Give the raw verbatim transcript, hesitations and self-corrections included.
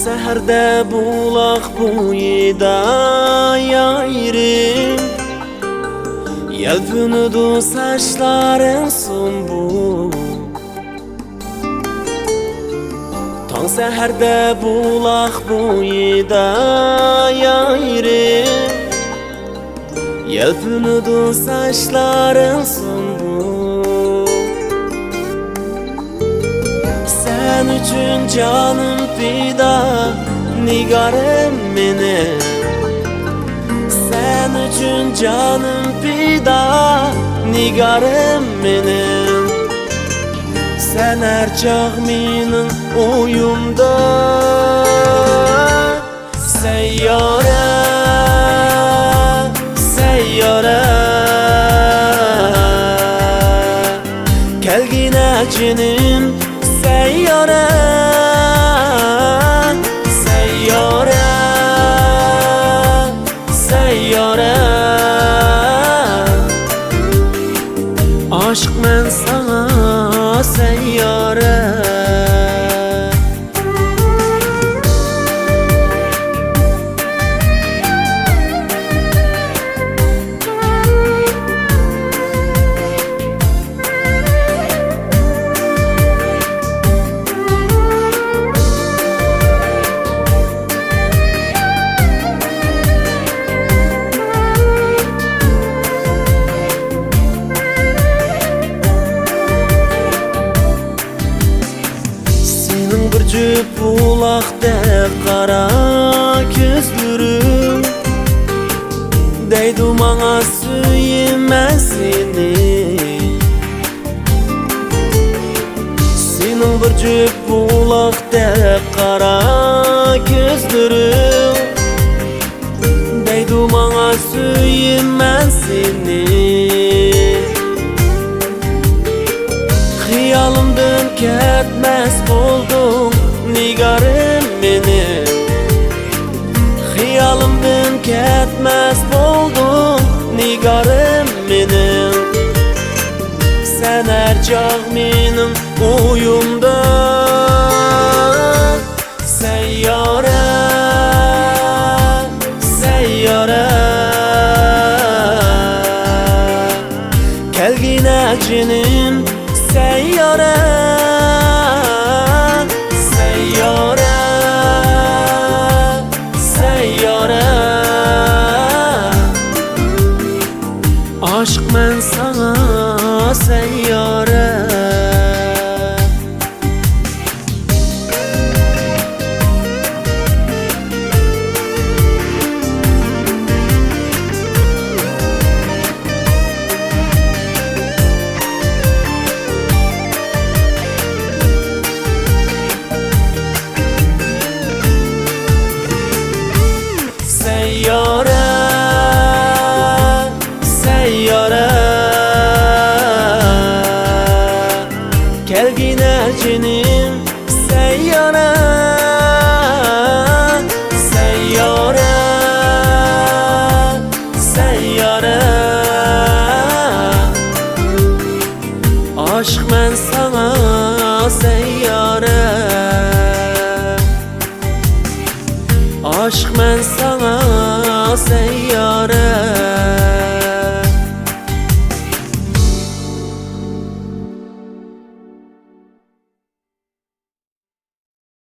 سەھەردە بۇلاق بويىدا يايرىم، يەلپۈنىدۇ ساچلارىڭ سۇمبۇل. تاڭ سەھەردە بۇلاق بويىدا يايرىم، يەلپۈنىدۇ ساچلارىڭ سۇمبۇل. سەن ئۈچۈن جانىم پىدا، نىگارىم مېنىڭ. سەن ئۈچۈن جانىم پىدا، نىگارىم مېنىڭ. سەن ھەر چاغ مېنىڭ ئويۇمدا. سەييارە، سەييارە، كەلگىنە جېنىم، سەييارە، سەييارە، سەييارە. ئاشىقمەن ساڭا، سەييارە. سېنىڭ بىر جۈپ بۇلاقتەك قارا كۆزلىرىڭ، دەيدۇ ماڭا سۆيىمەن سېنى. سېنىڭ بىر جۈپ بۇلاقتەك قارا كۆزلىرىڭ، دەيدۇ ماڭا سۆيىمەن سېنى. خىيالىمدىن كەتمەس بولدۇڭ، نىگارىم مېنىڭ. خىيالىمدىن كەتمەس بولدۇڭ، نىگارىم مېنىڭ. سەن ھەر چاغ مېنىڭ ئويۇمدا. سەييارە، سەييارە، كەلگىنە جېنىم، سەييارە، سەييارە، سەييارە. ئاشىقمەن ساڭا، سەييارە. سەييارە، سەييارە، كەلگىنە جېنىم، سەييارە، سەييارە، سەييارە. ئاشىقمەن ساڭا، سەييارە. ئاشىقمەن